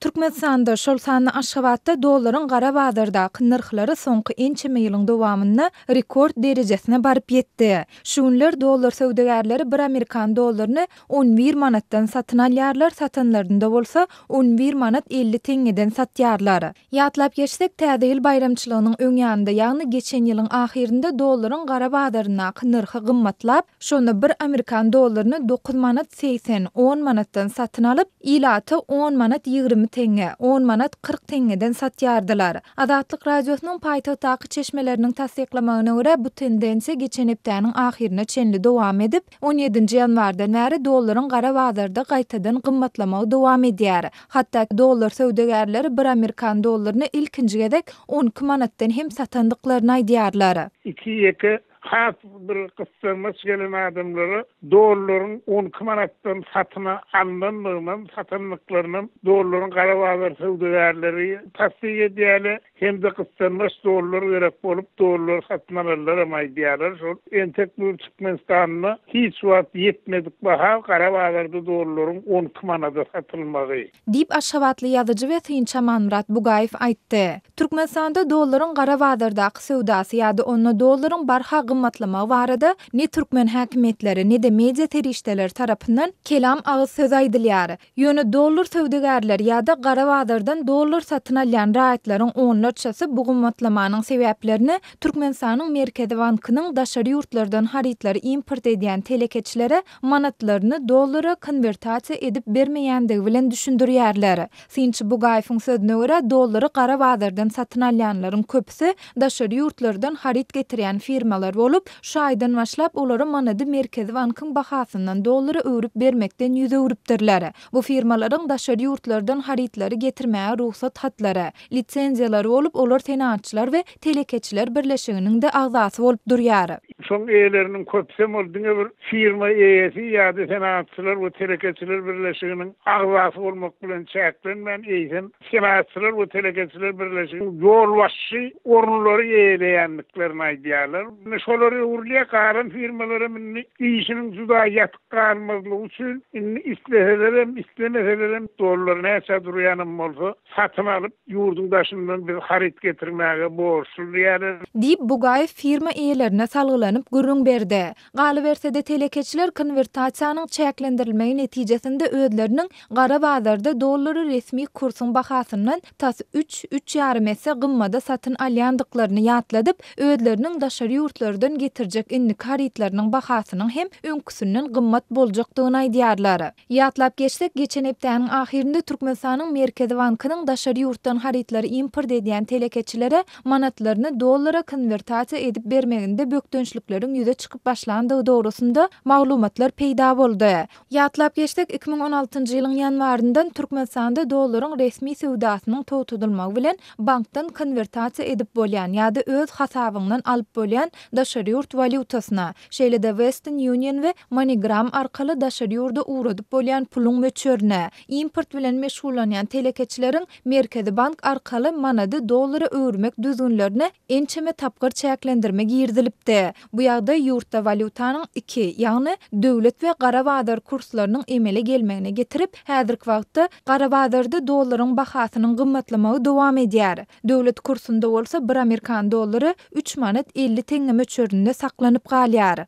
Türkmenistanda, şol sanda Aşgabatda dollaryň gara bazardaky nyrhlary soňky ençeme ýylyň dowamynda rekord derejesine baryp ýetdi. Şu günler dollar söwdagärleri bir amerikan dollaryny 11 manatdan satyn alýarlar, satanlarynda bolsa 11 manat 50 teňňeden satýarlar. Ýatlap geçsek, Täze ýyl baýramçylygynyň öň ýanynda, ýagny geçen ýylyň ahyrynda dollaryň gara bazaryndaky nyrhy gymmatlap, şonda bir amerikan dollaryny dokuz manat 80, on manatdan satyn alyp, ilata on manat 20 teňňe, on manat 40 teňňeden satýardylar. Azatlyk Radiosynyň paýtagtdaky çeşmeleriniň tassyklamagyna görä, bu tendensiýa geçen hepdäniň ahyryna çenli dowam edip, On ýedinji ýanwardan bäri dollaryň gara bazarda gaýtadan gymmatlamagy dowam edýär. Hatda dollar söwdagärleri bir amerikan dollaryny ilkinji gezek 12 manatdan hem satandyklaryny aýdýarlar. Iki-ýeke has bir gyssanmaç gelen adamlara dollaryň 12 manatdan satyn alnandygynam, satandyklarynam dollaryň gara bazar söwdagärleri tassyk edýärler. Hem-de gyssanmaç dollar gerek bolup, dollar satyn alanlaram aýdýarlar, şol entek bu Türkmenistanda hiç wagt ýetmedik baha gara bazarda dollaryň 12 manada satylmagy. Diýip, aşgabatly ýazyjy we synçy Amanmyrat Bugaýew aýtdy. Türkmenistanda dollaryň gara bazardaky söwdasy ýa-da onda dollaryň barha gymmatlamagy barada ne türkmen häkimiýetleri, ne-de media serişdeleri tarapyndan kelam agyz söz aýdylýar. Ýöne dollar söwdagärleri ýa-da gara bazardan dollar satyn alýan raýatlaryň onlarçasy bu gymmatlamanyň sebäplerini Türkmenistanyň Merkezi bankynyň daşary ýurtlardan harytlary import edýän telekeçilere manatlaryny dollara konwertasiýa edip bermeýändigi bilen düşündirýärler. Synçy Bugaýewiň sözüne görä, dollary gara bazardan satyn alýanlaryň köpüsi daşary ýurtlardan haryt getirýän firmalar bolup, Şu aýdan başlap olara manady Merkezi bankyň bahasyndan dollara öwrüp bermekden ýüz öwrüpdirler. Bu firmalaryň daşary ýurtlardan harytlary getirmäge rugsat hatlary, lisenziýalary bolup, olar Senagatçylar we telekeçiler birleşiginiň-de agzasy bolup durýar. Şoň eýeleriniň köpüsem ol diňe bir firma eýesi ýa-da Senagatçylar we telekeçiler birleşiginiň agzasy bolmak bilen çäklenmän, eýsem, Senagatçylar we telekeçiler birleşiginiň ýolbaşçy orunlary eýeleýändiklerini aýdýarlar. Indi şolar öwrülýär, galan firmalaram indi işiniň juda ýatyk galmazlygy üçin indi isleselerem, islemeselerem dollar näçä durýanam bolsa satyn alyp, ýurduň daşyndan biz haryt getirmäge borçly diýýärler. Diýip, Bugaýew firma eýelerine salgylanyp gürrüň berdi. Galyberse-de, telekeçiler konwertasiýanyň çäklendirilmegi netijesinde özleriniň gara bazarda dollary resmi kursuň bahasyndan tas üç, üç ýarym esse gymmada satyn alýandyklaryny ýatladyp, özleriniň daşary ýurtlardan getirjek indiki harytlarynyň bahasynyň hem öňküsinden gymmat boljakdygyny aýdýarlar. Ýatlap geçsek, geçen hepdäniň ahyrynda Türkmenistanyň Merkezi bankynyň daşary ýurtdan harytlary import edýän telekeçilere manatlaryny dollara konwertasiýa edip bermeginde bökdençlikleriň ýüze çykyp başlandygy dogrusynda maglumatlar peýda boldy. Ýatlap geçsek, 2016-njy ýylyň ýanwaryndan Türkmenistanda dollaryň resmi söwdasynyň togtadylmagy bilen bankdan konwertasiýa edip bolýan ýa-da öz hasabyňdan alyp bolýan daşary ýurt walýutasyna, şeýle-de Western Union we MoneyGram arkaly daşary ýurda ugradyp bolýan puluň möçberine, import bilen meşgullanýan telekeçileriň Merkezi bank arkaly manady dollara öwürmek düzgünlerine ençeme tapgyr çäklendirme girizilipdi. Bu ýagdaý ýurtda walýutanyň iki, ýagny döwlet we gara bazar kurslarynyň emele gelmegine getirip, häzirki wagtda gara bazarda dollaryň bahasynyň gymmatlamagy dowam edýär. Döwlet kursunda bolsa bir amerikan dollary üç manat 50 teňňe möçberinde saklanyp galýar.